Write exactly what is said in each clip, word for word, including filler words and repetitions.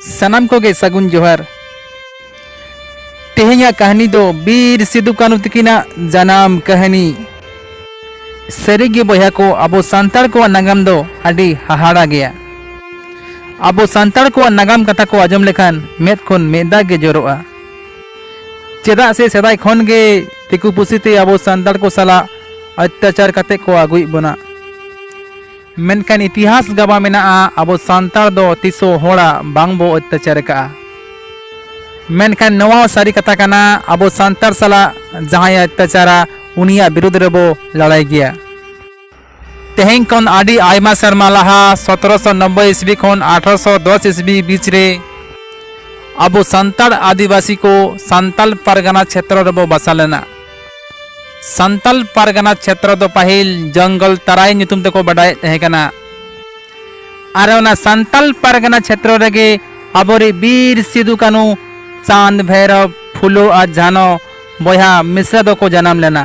ᱥᱟᱱᱟᱢ ᱠᱚᱜᱮ ᱥᱟᱹᱜᱩᱱ ᱡᱚᱦᱟᱨ᱾ ᱛᱮᱦᱮᱧᱟᱜ ᱠᱟᱹᱦᱱᱤ ᱫᱚ ᱵᱤᱨ ᱥᱤᱫᱩ ᱠᱟᱹᱱᱦᱩ ᱛᱤᱠᱤᱱᱟᱜ ᱡᱟᱱᱟᱢ ᱠᱟᱹᱦᱱᱤ᱾ ᱥᱟᱹᱨᱤᱜᱮ ᱵᱚᱭᱦᱟ ᱠᱚ, ᱟᱵᱚ ᱥᱟᱱᱛᱟᱲ ᱠᱚᱣᱟᱜ ᱱᱟᱜᱟᱢ ᱫᱚ ᱟᱹᱰᱤ ᱦᱟᱦᱟᱲᱟ ᱜᱮᱭᱟ᱾ ᱟᱵᱚ ᱥᱟᱱᱛᱟᱲ ᱠᱚᱣᱟᱜ ᱱᱟᱜᱟᱢ ᱠᱟᱛᱷᱟ ᱠᱚ ᱟᱸᱡᱚᱢ ᱞᱮᱠᱷᱟᱱ ᱢᱮᱫ ᱠᱷᱚᱱ ᱢᱮᱫ ᱫᱟᱜ ᱜᱮ ᱡᱚᱨᱚᱜᱼᱟ᱾ ᱪᱮᱫᱟᱜ ᱥᱮ ᱥᱮᱫᱟᱭ ᱠᱷᱚᱱ ᱜᱮ ᱫᱤᱠᱩ ᱯᱩᱥᱤ ᱛᱮ ᱟᱵᱚ ᱥᱟᱱᱛᱟᱲ ᱠᱚ ᱥᱟᱞᱟᱜ ᱚᱛᱛᱟᱪᱟᱨ ᱠᱟᱛᱮ ᱠᱚ ᱟᱹᱜᱩᱭᱮᱫ ᱵᱚᱱᱟ᱾ ᱢᱮᱱᱠᱷᱟᱱ ᱤᱛᱤᱦᱟᱥ ᱜᱟᱵᱟ ᱢᱮᱱᱟᱜᱼᱟ, ᱟᱵᱚ ᱥᱟᱱᱛᱟᱲ ᱫᱚ ᱛᱤᱥ ᱦᱚᱸ ᱦᱚᱲᱟᱜ ᱵᱟᱝ ᱵᱚ ᱚᱛᱛᱟᱪᱟᱨ ᱟᱠᱟᱫᱼᱟ᱾ ᱢᱮᱱᱠᱷᱟᱱ ᱱᱚᱣᱟ ᱥᱟᱹᱨᱤ ᱠᱟᱛᱷᱟ ᱠᱟᱱᱟ, ᱟᱵᱚ ᱥᱟᱱᱛᱟᱲ ᱥᱟᱞᱟᱜ ᱡᱟᱦᱟᱸᱭ ᱚᱛᱛᱟᱪᱟᱨᱟ, ᱩᱱᱤᱭᱟᱜ ᱵᱤᱨᱩᱫᱽ ᱨᱮᱵᱚ ᱞᱟᱲᱟᱭ ᱜᱮᱭᱟ᱾ ᱛᱮᱦᱮᱧ ᱠᱷᱚᱱ ᱟᱹᱰᱤ ᱟᱭᱢᱟ ᱥᱮᱨᱢᱟ ᱞᱟᱦᱟ, ᱥᱚᱛᱨᱚᱥᱚ ᱱᱚᱵᱵᱳᱭ ᱤᱥᱵᱤ ᱠᱷᱚᱱ ᱟᱴᱷᱨᱚᱥᱚ ᱫᱚᱥ ᱤᱥᱵᱤ ᱵᱤᱪ ᱨᱮ, ᱟᱵᱚ ᱥᱟᱱᱛᱟᱲ ᱟᱹᱫᱤᱵᱟᱹᱥᱤ ᱠᱚ ᱥᱟᱱᱛᱟᱞ ᱯᱟᱨᱜᱟᱱᱟ ᱪᱷᱮᱛᱨᱚ ᱨᱮᱵᱚ ᱵᱟᱥᱟ ᱞᱮᱱᱟ᱾ ᱥᱟᱱᱛᱟᱞ ᱯᱟᱨᱜᱟᱱᱟ ᱪᱷᱮᱛᱨᱚ ᱫᱚ ᱯᱟᱹᱦᱤᱞ ᱡᱚᱝᱜᱚᱞ ᱛᱟᱨᱟᱭ ᱧᱩᱛᱩᱢ ᱛᱮᱠᱚ ᱵᱟᱰᱟᱭᱮᱫ ᱛᱟᱦᱮᱸ ᱠᱟᱱᱟ᱾ ᱟᱨ ᱚᱱᱟ ᱥᱟᱱᱛᱟᱞ ᱯᱟᱨᱜᱟᱱᱟ ᱪᱷᱮᱛᱨᱚ ᱨᱮᱜᱮ ᱟᱵᱚᱨᱤᱡ ᱵᱤᱨ ᱥᱤᱫᱩ ᱠᱟᱹᱱᱩ, ᱪᱟᱸᱫ ᱵᱷᱮᱨᱚᱵ, ᱯᱷᱩᱞᱳ ᱟᱨ ᱡᱷᱟᱱᱚ ᱵᱚᱭᱦᱟ ᱢᱤᱥᱨᱟ ᱫᱚᱠᱚ ᱡᱟᱱᱟᱢ ᱞᱮᱱᱟ᱾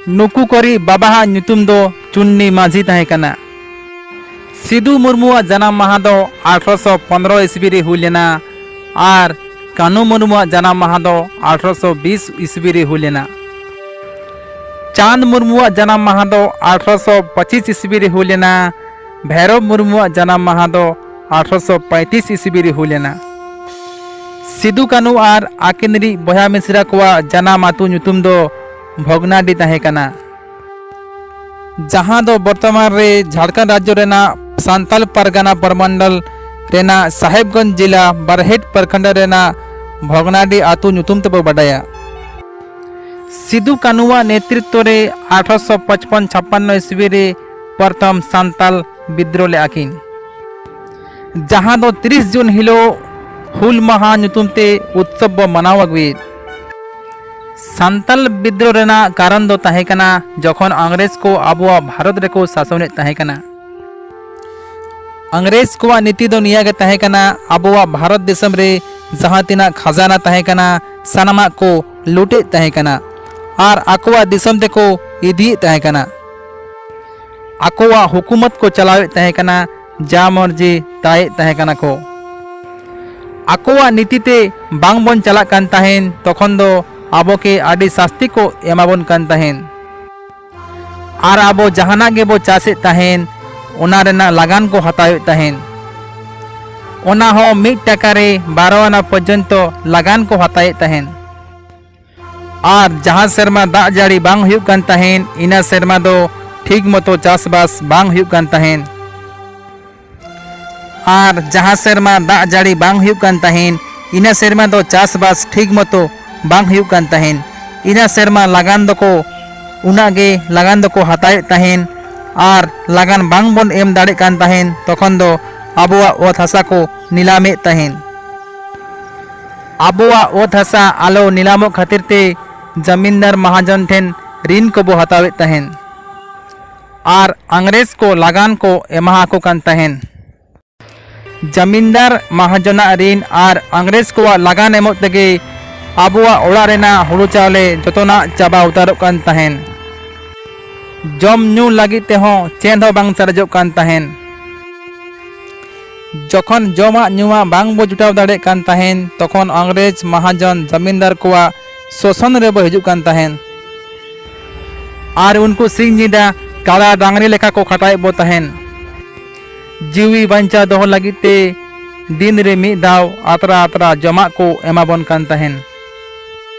ᱱᱩᱠᱩ ᱠᱚᱨᱤᱡ ᱵᱟᱵᱟᱣᱟᱜ ᱧᱩᱛᱩᱢ ᱫᱚ ᱪᱩᱱᱱᱤ ᱢᱟᱹᱡᱷᱤ ᱛᱟᱦᱮᱸ ᱠᱟᱱᱟ᱾ ᱥᱤᱫᱩ ᱢᱩᱨᱢᱩᱣᱟᱜ ᱡᱟᱱᱟᱢ ᱢᱟᱦᱟ ᱫᱚ ᱟᱴᱷᱨᱚᱥᱚ ᱯᱚᱱᱨᱚ ᱤᱥᱵᱤ ᱨᱮ ᱦᱩᱭ ᱞᱮᱱᱟ ᱟᱨ ᱠᱟᱹᱱᱦᱩ ᱢᱩᱨᱢᱩᱣᱟᱜ ᱡᱟᱱᱟᱢ ᱢᱟᱦᱟ ᱫᱚ ᱟᱴᱷᱨᱚᱥᱚ ᱵᱤᱥ ᱤᱥᱵᱤ ᱨᱮ ᱦᱩᱭ ᱞᱮᱱᱟ᱾ ᱪᱟᱸᱫ ᱢᱩᱨᱢᱩᱣᱟᱜ ᱡᱟᱱᱟᱢ ᱢᱟᱦᱟ ᱫᱚ ᱟᱴᱷᱨᱚᱥᱚ ᱯᱚᱸᱪᱤᱥ ᱤᱥᱵᱤ ᱨᱮ ᱦᱩᱭ ᱞᱮᱱᱟ᱾ ᱵᱷᱮᱨᱚᱵ ᱢᱩᱨᱢᱩᱣᱟᱜ ᱡᱟᱱᱟᱢ ᱢᱟᱦᱟ ᱫᱚ ᱟᱴᱷᱨᱚᱥᱚ ᱯᱚᱸᱭᱛᱤᱥ ᱤᱥᱵᱤ ᱨᱮ ᱦᱩᱭ ᱞᱮᱱᱟ᱾ ᱥᱤᱫᱩ ᱠᱟᱹᱱᱦᱩ ᱟᱨ ᱟᱹᱠᱤᱱ ᱨᱤᱡ ᱵᱚᱭᱦᱟ ᱢᱤᱥᱨᱟ ᱠᱚᱣᱟᱜ ᱡᱟᱱᱟᱢ ᱟᱹᱛᱩ ᱧᱩᱛᱩᱢ ᱫᱚ ᱵᱷᱚᱜᱽᱱᱟᱰᱤ ᱛᱟᱦᱮᱸ ᱠᱟᱱᱟ, ᱡᱟᱦᱟᱸ ᱫᱚ ᱵᱚᱨᱛᱚᱢᱟᱱ ᱨᱮ ᱡᱷᱟᱲᱠᱷᱚᱸᱰ ᱨᱟᱡᱽᱡᱚ ᱨᱮᱱᱟᱜ ᱥᱟᱱᱛᱟᱞ ᱯᱟᱨᱜᱟᱱᱟ ᱯᱨᱚᱢᱚᱱᱰᱚᱞ ᱨᱮᱱᱟᱜ ᱥᱟᱦᱮᱵᱽᱜᱚᱸᱡᱽ ᱡᱤᱞᱟ ᱵᱟᱨᱦᱮᱴ ᱯᱨᱚᱠᱷᱚᱸᱰ ᱨᱮᱱᱟᱜ ᱵᱷᱚᱜᱽᱱᱟᱰᱤ ᱟᱹᱛᱩ ᱧᱩᱛᱩᱢ ᱛᱮᱵᱚ ᱵᱟᱰᱟᱭᱟ᱾ ᱥᱤᱫᱩ ᱠᱟᱹᱱᱦᱩᱣᱟᱜ ᱱᱮᱛᱨᱤᱛᱵ ᱨᱮ ᱟᱴᱷᱨᱚᱥᱚ ᱯᱚᱪᱯᱚᱱ ᱪᱷᱟᱯᱯᱟᱱᱱᱚ ᱤᱥᱵᱤ ᱨᱮ ᱯᱨᱚᱛᱷᱚᱢ ᱥᱟᱱᱛᱟᱞ ᱵᱤᱫᱽᱨᱳᱦ ᱞᱮᱫᱼᱟ ᱠᱤᱱ, ᱡᱟᱦᱟᱸ ᱫᱚ ᱛᱤᱨᱤᱥ ᱡᱩᱱ ᱦᱤᱞᱳᱜ ᱦᱩᱞ ᱢᱟᱦᱟ ᱧᱩᱛᱩᱢ ᱛᱮ ᱩᱛᱥᱚᱵ ᱵᱚ ᱢᱟᱱᱟᱣ ᱟᱹᱜᱩᱭᱮᱫ᱾ ᱥᱟᱱᱛᱟᱞ ᱵᱤᱫᱽᱨᱳᱦ ᱨᱮᱱᱟᱜ ᱠᱟᱨᱚᱱ ᱫᱚ ᱛᱟᱦᱮᱸ ᱠᱟᱱᱟ, ᱡᱚᱠᱷᱚᱱ ᱤᱝᱨᱮᱡᱽ ᱠᱚ ᱟᱵᱚᱣᱟᱜ ᱵᱷᱟᱨᱚᱛ ᱨᱮᱠᱚ ᱥᱟᱥᱚᱱᱮᱫ ᱛᱟᱦᱮᱸ ᱠᱟᱱᱟ᱾ ᱤᱝᱨᱮᱡᱽ ᱠᱚᱣᱟᱜ ᱱᱤᱛᱤ ᱫᱚ ᱱᱤᱭᱟᱹ ᱜᱮ ᱛᱟᱦᱮᱸ ᱠᱟᱱᱟ, ᱟᱵᱚᱣᱟᱜ ᱵᱷᱟᱨᱚᱛ ᱫᱤᱥᱚᱢ ᱨᱮ ᱡᱟᱦᱟᱸ ᱛᱤᱱᱟᱹᱜ ᱠᱷᱟᱡᱟᱱᱟ ᱛᱟᱦᱮᱸ ᱠᱟᱱᱟ, ᱥᱟᱱᱟᱢᱟᱜ ᱠᱚ ᱞᱩᱴᱮᱫ ᱛᱟᱦᱮᱸ ᱠᱟᱱᱟ ᱟᱨ ᱟᱠᱚᱣᱟᱜ ᱫᱤᱥᱚᱢ ᱛᱮᱠᱚ ᱤᱫᱤᱭᱮᱫ ᱛᱟᱦᱮᱸ ᱠᱟᱱᱟ᱾ ᱟᱠᱚᱣᱟᱜ ᱦᱩᱠᱩᱢᱚᱛ ᱠᱚ ᱪᱟᱞᱟᱣᱮᱫ ᱛᱟᱦᱮᱸ ᱠᱟᱱᱟ, ᱡᱟ ᱢᱚᱨᱡᱤ ᱛᱟᱭᱮᱫ ᱛᱟᱦᱮᱸ ᱠᱟᱱᱟ ᱠᱚ᱾ ᱟᱠᱚᱣᱟᱜ ᱱᱤᱛᱤ ᱛᱮ ᱵᱟᱝ ᱵᱚᱱ ᱪᱟᱞᱟᱜ ᱠᱟᱱ ᱛᱟᱦᱮᱱ, ᱛᱚᱠᱷᱚᱱ ᱫᱚ ᱟᱵᱚ ᱠᱮ ᱟᱹᱰᱤ ᱥᱟᱥᱛᱤ ᱠᱚ ᱮᱢᱟ ᱵᱚᱱ ᱠᱟᱱ ᱛᱟᱦᱮᱱ᱾ ᱟᱨ ᱟᱵᱚ ᱡᱟᱦᱟᱱᱟᱜ ᱜᱮᱵᱚ ᱪᱟᱥᱮᱫ ᱛᱟᱦᱮᱱ, ᱚᱱᱟ ᱨᱮᱱᱟᱜ ᱞᱟᱜᱟᱱ ᱠᱚ ᱦᱟᱛᱟᱣᱮᱫ ᱛᱟᱦᱮᱱ᱾ ᱚᱱᱟ ᱦᱚᱸ ᱢᱤᱫ ᱴᱟᱠᱟ ᱨᱮ ᱵᱟᱨᱚ ᱟᱱᱟ ᱯᱚᱨᱡᱚᱱᱛᱚ ᱞᱟᱜᱟᱱ ᱠᱚ ᱦᱟᱛᱟᱣᱮᱫ ᱛᱟᱦᱮᱱ᱾ ᱟᱨ ᱡᱟᱦᱟᱸ ᱥᱮᱨᱢᱟ ᱫᱟᱜ ᱡᱟᱹᱲᱤ ᱵᱟᱝ ᱦᱩᱭᱩᱜ ᱠᱟᱱ ᱛᱟᱦᱮᱱ, ᱤᱱᱟᱹ ᱥᱮᱨᱢᱟ ᱫᱚ ᱴᱷᱤᱠ ᱢᱚᱛᱚ ᱪᱟᱥᱵᱟᱥ ᱵᱟᱝ ᱦᱩᱭᱩᱜ ᱠᱟᱱ ᱛᱟᱦᱮᱱ᱾ ᱟᱨ ᱡᱟᱦᱟᱸ ᱥᱮᱨᱢᱟ ᱫᱟᱜ ᱡᱟᱹᱲᱤ ᱵᱟᱝ ᱦᱩᱭᱩᱜ ᱠᱟᱱ ᱛᱟᱦᱮᱱ, ᱤᱱᱟᱹ ᱥᱮᱨᱢᱟ ᱫᱚ ᱪᱟᱥᱵᱟᱥ ᱴᱷᱤᱠ ᱢᱚᱛᱚ ᱵᱟᱝ ᱦᱩᱭᱩᱜ ᱠᱟᱱ ᱛᱟᱦᱮᱱ᱾ ᱤᱱᱟᱹ ᱥᱮᱨᱢᱟ ᱞᱟᱜᱟᱱ ᱫᱚᱠᱚ, ᱩᱱᱟᱹᱜ ᱜᱮ ᱞᱟᱜᱟᱱ ᱫᱚᱠᱚ ᱦᱟᱛᱟᱣᱮᱫ ᱛᱟᱦᱮᱱ᱾ ᱟᱨ ᱞᱟᱜᱟᱱ ᱵᱟᱝ ᱵᱚᱱ ᱮᱢ ᱫᱟᱲᱮᱜ ᱠᱟᱱ ᱛᱟᱦᱮᱱ, ᱛᱚᱠᱷᱚᱱ ᱫᱚ ᱟᱵᱚᱣᱟᱜ ᱚᱛ ᱦᱟᱥᱟ ᱠᱚ ᱱᱤᱞᱟᱢᱮᱫ ᱛᱟᱦᱮᱱ᱾ ᱟᱵᱚᱣᱟᱜ ᱚᱛ ᱦᱟᱥᱟ ᱟᱞᱚ ᱱᱤᱞᱟᱢᱚᱜ ᱠᱷᱟᱹᱛᱤᱨ ᱛᱮ ᱡᱟᱢᱤᱱᱫᱟᱨ ᱢᱟᱦᱟᱡᱚᱱ ᱴᱷᱮᱱ ᱨᱤᱱ ᱠᱚᱵᱚ ᱦᱟᱛᱟᱣᱮᱫ ᱛᱟᱦᱮᱱ᱾ ᱟᱨ ᱟᱝᱨᱮᱡᱽ ᱠᱚ ᱞᱟᱜᱟᱱ ᱠᱚ ᱮᱢᱟ ᱟᱠᱚ ᱠᱟᱱ ᱛᱟᱦᱮᱱ᱾ ᱡᱟᱢᱤᱱᱫᱟᱨ ᱢᱟᱦᱟᱡᱚᱱᱟᱜ ᱨᱤᱱ ᱟᱨ ᱟᱝᱨᱮᱡᱽ ᱠᱚᱣᱟᱜ ᱞᱟᱜᱟᱱ ᱮᱢᱚᱜ ᱛᱮᱜᱮ ᱟᱵᱚᱣᱟᱜ ᱚᱲᱟᱜ ᱨᱮᱱᱟᱜ ᱦᱩᱲᱩ ᱪᱟᱣᱞᱮ ᱡᱚᱛᱚᱱᱟᱜ ᱪᱟᱵᱟ ᱩᱛᱟᱹᱨᱚᱜ ᱠᱟᱱ ᱛᱟᱦᱮᱱ᱾ ᱡᱚᱢ ᱧᱩ ᱞᱟᱹᱜᱤᱫ ᱛᱮᱦᱚᱸ ᱪᱮᱫ ᱦᱚᱸ ᱵᱟᱝ ᱥᱟᱨᱮᱡᱚᱜ ᱠᱟᱱ ᱛᱟᱦᱮᱱ᱾ ᱡᱚᱠᱷᱚᱱ ᱡᱚᱢᱟᱜ ᱧᱩᱣᱟᱜ ᱵᱟᱝ ᱵᱚ ᱡᱩᱴᱟᱣ ᱫᱟᱲᱮᱭᱟᱜ ᱠᱟᱱ ᱛᱟᱦᱮᱱ, ᱛᱚᱠᱷᱚᱱ ᱟᱝᱨᱮᱡᱽ ᱢᱟᱦᱟᱡᱚᱱ ᱡᱟᱢᱤᱱᱫᱟᱨ ᱠᱚᱣᱟᱜ ᱥᱳᱥᱚᱱ ᱨᱮᱵᱚ ᱦᱤᱡᱩᱜ ᱠᱟᱱ ᱛᱟᱦᱮᱱ᱾ ᱟᱨ ᱩᱱᱠᱩ ᱥᱤᱧ ᱧᱤᱫᱟᱹ ᱠᱟᱲᱟ ᱰᱟᱝᱨᱤ ᱞᱮᱠᱟ ᱠᱚ ᱠᱷᱟᱴᱟᱣᱮᱫ ᱵᱚ ᱛᱟᱦᱮᱱ᱾ ᱡᱤᱣᱤ ᱵᱟᱧᱪᱟᱣ ᱫᱚᱦᱚ ᱞᱟᱹᱜᱤᱫ ᱛᱮ ᱫᱤᱱ ᱨᱮ ᱢᱤᱫ ᱫᱷᱟᱣ ᱟᱛᱨᱟ ᱟᱛᱨᱟ ᱡᱚᱢᱟᱜ ᱠᱚ ᱮᱢᱟᱵᱚᱱ ᱠᱟᱱ ᱛᱟᱦᱮᱱ᱾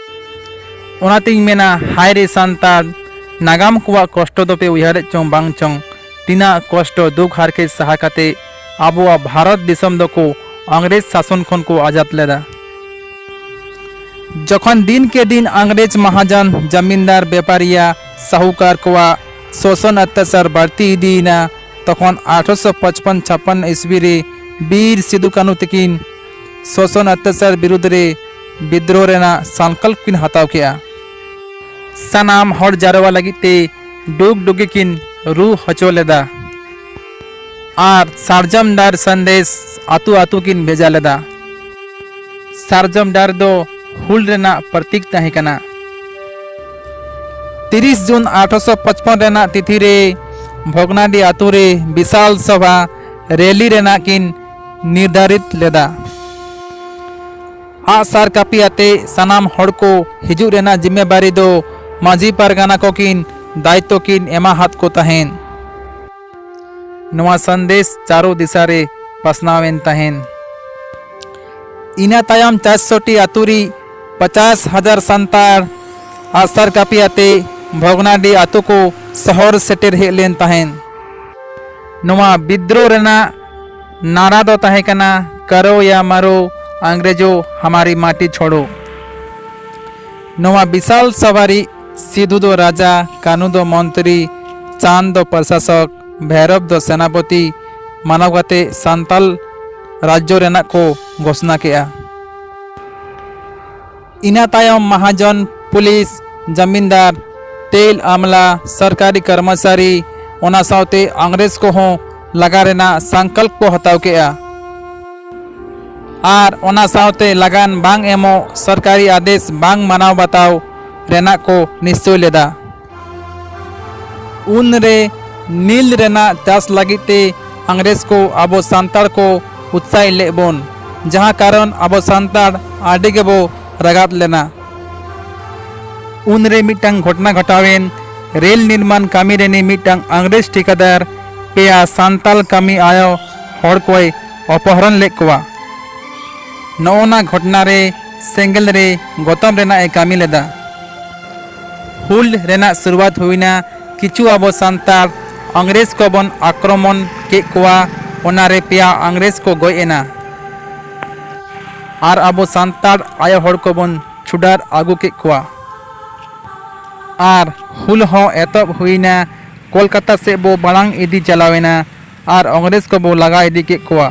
ᱚᱱᱟᱛᱤᱧ ᱢᱮᱱᱟ, ᱦᱟᱭ ᱨᱮ ᱥᱟᱱᱛᱟᱲ, ᱱᱟᱜᱟᱢ ᱠᱚᱣᱟᱜ ᱠᱚᱥᱴᱚ ᱫᱚᱯᱮ ᱩᱭᱦᱟᱹᱨᱮᱫ ᱪᱚᱝ ᱵᱟᱝ ᱪᱚᱝ, ᱛᱤᱱᱟᱹᱜ ᱠᱚᱥᱴᱚ ᱫᱩᱠ ᱦᱟᱨᱠᱮᱛ ᱥᱟᱦᱟ ᱠᱟᱛᱮ ᱟᱵᱚᱣᱟᱜ ᱵᱷᱟᱨᱚᱛ ᱫᱤᱥᱚᱢ ᱫᱚᱠᱚ ᱤᱝᱨᱮᱡᱽ ᱥᱟᱥᱚᱱ ᱠᱷᱚᱱ ᱠᱚ ᱟᱡᱟᱫ ᱞᱮᱫᱟ᱾ ᱡᱚᱠᱷᱚᱱ ᱫᱤᱱ ᱠᱮ ᱫᱤᱱ ᱤᱝᱨᱮᱡᱽ ᱢᱟᱦᱟᱡᱚᱱ, ᱡᱟᱢᱤᱱᱫᱟᱨ, ᱵᱮᱯᱟᱨᱤᱭᱟ, ᱥᱟᱦᱩᱠᱟᱨ ᱠᱚᱣᱟᱜ ᱥᱳᱥᱚᱱ ᱚᱛᱛᱟᱪᱟᱨ ᱵᱟᱹᱲᱛᱤ ᱤᱫᱤᱭᱮᱱᱟ, ᱛᱚᱠᱷᱚᱱ ᱟᱴᱷᱨᱚᱥᱚ ᱯᱚᱪᱯᱚᱱ ᱪᱷᱟᱯᱯᱟᱱ ᱤᱥᱣᱤ ᱨᱮ ᱵᱤᱨ ᱥᱤᱫᱩ ᱠᱟᱹᱱᱦᱩ ᱛᱟᱹᱠᱤᱱ ᱥᱳᱥᱚᱱ ᱚᱛᱛᱟᱪᱟᱨ ᱵᱤᱨᱩᱫᱽ ᱨᱮ ᱵᱤᱫᱽᱨᱳᱦ ᱨᱮᱱᱟᱜ ᱥᱚᱝᱠᱚᱞᱯ ᱠᱤᱱ ᱦᱟᱛᱟᱣ ᱠᱮᱫᱼᱟ᱾ ᱥᱟᱱᱟᱢ ᱦᱚᱲ ᱡᱟᱨᱣᱟ ᱞᱟᱹᱜᱤᱫ ᱛᱮ ᱰᱩᱜᱽᱰᱩᱜᱤ ᱠᱤᱱ ᱨᱩ ᱦᱚᱪᱚ ᱞᱮᱫᱟ ᱟᱨ ᱥᱟᱨᱡᱚᱢ ᱰᱟᱹᱨ ᱥᱟᱸᱫᱮᱥ ᱟᱹᱛᱩ ᱟᱹᱛᱩ ᱠᱤᱱ ᱵᱷᱮᱡᱟ ᱞᱮᱫᱟ᱾ ᱥᱟᱨᱡᱚᱢ ᱰᱟᱹᱨ ᱫᱚ ᱦᱩᱞ ᱨᱮᱱᱟᱜ ᱯᱨᱚᱛᱤᱠ ᱛᱟᱦᱮᱸ ᱠᱟᱱᱟ᱾ ᱛᱤᱨᱤᱥ ᱡᱩᱱ ᱟᱴᱷᱨᱚᱥᱚ ᱯᱚᱪᱯᱚᱱ ᱨᱮᱱᱟᱜ ᱛᱤᱛᱷᱤ ᱨᱮ ᱵᱷᱚᱜᱽᱱᱟᱰᱤ ᱟᱹᱛᱩ ᱨᱮ ᱵᱤᱥᱟᱞ ᱥᱚᱵᱷᱟ ᱨᱮᱞᱤ ᱨᱮᱱᱟᱜ ᱠᱤᱱ ᱱᱤᱨᱫᱷᱟᱨᱤᱛ ᱞᱮᱫᱟ᱾ ᱟᱜᱼᱥᱟᱨ ᱠᱟᱹᱯᱤ ᱟᱛᱮ ᱥᱟᱱᱟᱢ ᱦᱚᱲ ᱠᱚ ᱦᱤᱡᱩᱜ ᱨᱮᱱᱟᱜ ᱡᱤᱢᱢᱮᱵᱟᱨᱤ ᱫᱚ ᱢᱟᱹᱡᱷᱤ ᱯᱟᱨᱜᱟᱱᱟ ᱠᱚ ᱠᱤᱱ ᱫᱟᱭᱤᱛᱛᱚ ᱠᱤᱱ ᱮᱢᱟᱦᱟᱫ ᱠᱚ ᱛᱟᱦᱮᱸᱱ᱾ ᱱᱚᱣᱟ ᱥᱟᱸᱫᱮᱥ ᱪᱟᱨᱚ ᱫᱤᱥᱟ ᱨᱮ ᱯᱟᱥᱱᱟᱣ ᱮᱱ ᱛᱟᱦᱮᱸᱱ᱾ ᱤᱱᱟᱹ ᱛᱟᱭᱚᱢ ᱪᱟᱨᱥᱚᱴᱤ ᱟᱛᱳ ᱨᱤ ᱯᱚᱪᱟᱥ ᱦᱟᱡᱟᱨ ᱥᱟᱱᱛᱟᱲ ᱟᱜᱼᱥᱟᱨ ᱠᱟᱹᱯᱤ ᱟᱛᱮ ᱵᱷᱚᱜᱽᱱᱟᱰᱤ ᱟᱛᱳ ᱠᱚ ᱥᱚᱦᱚᱨ ᱥᱮᱴᱮᱨ ᱦᱮᱡ ᱞᱮᱱ ᱛᱟᱦᱮᱸᱱ᱾ ᱱᱚᱣᱟ ᱵᱤᱫᱽᱫᱨᱳᱦ ᱨᱮᱱᱟᱜ ᱱᱟᱨᱟ ᱫᱚ ᱛᱟᱦᱮᱸ ᱠᱟᱱᱟ, "ᱠᱟᱨᱳ ᱭᱟ ᱢᱟᱨᱳ, ᱟᱝᱜᱽᱨᱮᱡᱳ ᱦᱟᱢᱟᱨᱤ ᱢᱟᱴᱤ ᱪᱷᱳᱲᱳ᱾" ᱱᱚᱣᱟ ᱵᱤᱥᱟᱞ ᱥᱟᱵᱷᱟ ᱨᱤ ᱥᱤᱫᱷᱩ ᱫᱚ ᱨᱟᱡᱟ, ᱠᱟᱹᱱᱩ ᱫᱚ ᱢᱚᱱᱛᱨᱤ, ᱪᱟᱸᱫᱽ ᱫᱚ ᱯᱨᱚᱥᱟᱥᱚᱠ, ᱵᱷᱮᱨᱚᱵ ᱫᱚ ᱥᱮᱱᱟᱯᱚᱛᱤ ᱢᱟᱱᱟᱣ ᱠᱟᱛᱮ ᱥᱟᱱᱛᱟᱞ ᱨᱟᱡᱽᱡᱚ ᱨᱮᱱᱟᱜ ᱠᱚ ᱜᱷᱳᱥᱱᱟ ᱠᱮᱜᱼᱟ᱾ ᱤᱱᱟᱹ ᱛᱟᱭᱚᱢ ᱢᱟᱦᱟᱡᱚᱱ, ᱯᱩᱞᱤᱥ, ᱡᱟᱢᱤᱱᱫᱟᱨ, ᱛᱮᱞ ᱟᱢᱞᱟ, ᱥᱚᱨᱠᱟᱨᱤ ᱠᱚᱨᱢᱚᱪᱟᱨᱤ, ᱚᱱᱟ ᱥᱟᱶᱛᱮ ᱟᱝᱜᱽᱨᱮᱡᱽ ᱠᱚᱦᱚᱸ ᱞᱟᱜᱟ ᱨᱮᱱᱟᱜ ᱥᱚᱝᱠᱚᱞᱯ ᱠᱚ ᱦᱟᱛᱟᱣ ᱠᱮᱜᱼᱟ᱾ ᱟᱨ ᱚᱱᱟ ᱥᱟᱶᱛᱮ ᱞᱟᱜᱟᱱ ᱵᱟᱝ ᱮᱢᱚᱜ, ᱥᱚᱨᱠᱟᱨᱤ ᱟᱫᱮᱥ ᱵᱟᱝ ᱢᱟᱱᱟᱣ ᱵᱟᱛᱟᱣ ᱨᱮᱱᱟᱜ ᱠᱚ ᱱᱤᱥᱪᱚᱭ ᱞᱮᱫᱟ᱾ ᱩᱱᱨᱮ ᱱᱤᱞ ᱨᱮᱱᱟᱜ ᱪᱟᱥ ᱞᱟᱹᱜᱤᱫ ᱛᱮ ᱟᱝᱜᱽᱨᱮᱡᱽ ᱠᱚ ᱟᱵᱚ ᱥᱟᱱᱛᱟᱲ ᱠᱚ ᱩᱛᱥᱟᱦᱤ ᱞᱮᱫ ᱵᱚᱱ, ᱡᱟᱦᱟᱸ ᱠᱟᱨᱚᱱ ᱟᱵᱚ ᱥᱟᱱᱛᱟᱲ ᱟᱹᱰᱤ ᱜᱮᱵᱚ ᱨᱟᱜᱟᱫ ᱞᱮᱱᱟ᱾ ᱩᱱᱨᱮ ᱢᱤᱫᱴᱟᱝ ᱜᱷᱚᱴᱚᱱᱟ ᱜᱷᱚᱴᱟᱣᱮᱱ᱾ ᱨᱮᱞ ᱱᱤᱨᱢᱟᱱ ᱠᱟᱹᱢᱤ ᱨᱤᱱᱤᱡ ᱢᱤᱫᱴᱟᱝ ᱟᱝᱜᱽᱨᱮᱡᱽ ᱴᱷᱤᱠᱟᱹᱫᱟᱨ ᱯᱮᱭᱟ ᱥᱟᱱᱛᱟᱞ ᱠᱟᱹᱢᱤ ᱟᱭᱳ ᱦᱚᱲ ᱠᱚᱭ ᱚᱯᱚᱦᱚᱨᱚᱱ ᱞᱮᱫ ᱠᱚᱣᱟ᱾ ᱱᱚᱜᱼᱚ ᱱᱟ ᱜᱷᱚᱴᱚᱱᱟ ᱨᱮ ᱥᱮᱸᱜᱮᱞ ᱨᱮ ᱜᱚᱛᱚᱢ ᱨᱮᱱᱟᱜ ᱮ ᱠᱟᱹᱢᱤ ᱞᱮᱫᱟ᱾ ᱦᱩᱞ ᱨᱮᱱᱟᱜ ᱥᱩᱨᱩᱣᱟᱛ ᱦᱩᱭᱱᱟ᱾ ᱠᱤᱪᱷᱩ ᱟᱵᱚ ᱥᱟᱱᱛᱟᱲ ᱟᱝᱜᱽᱨᱮᱡᱽ ᱠᱚᱵᱚᱱ ᱟᱠᱨᱚᱢᱚᱱ ᱠᱮᱫ ᱠᱚᱣᱟ, ᱚᱱᱟᱨᱮ ᱯᱮᱭᱟ ᱟᱝᱜᱽᱨᱮᱡᱽ ᱠᱚ ᱜᱚᱡ ᱮᱱᱟ᱾ ᱟᱨ ᱟᱵᱚ ᱥᱟᱱᱛᱟᱲ ᱟᱭᱳ ᱦᱚᱲ ᱠᱚᱵᱚᱱ ᱪᱷᱩᱰᱟᱨ ᱟᱹᱜᱩ ᱠᱮᱫ ᱠᱚᱣᱟ᱾ ᱟᱨ ᱦᱩᱞ ᱦᱚᱸ ᱮᱛᱚᱦᱚᱵ ᱦᱩᱭᱱᱟ᱾ ᱠᱳᱞᱠᱟᱛᱟ ᱥᱮᱫ ᱵᱚ ᱢᱟᱲᱟᱝ ᱤᱫᱤ ᱪᱟᱞᱟᱣᱮᱱᱟ ᱟᱨ ᱟᱝᱜᱽᱨᱮᱡᱽ ᱠᱚᱵᱚ ᱞᱟᱜᱟ ᱤᱫᱤ ᱠᱮᱫ ᱠᱚᱣᱟ᱾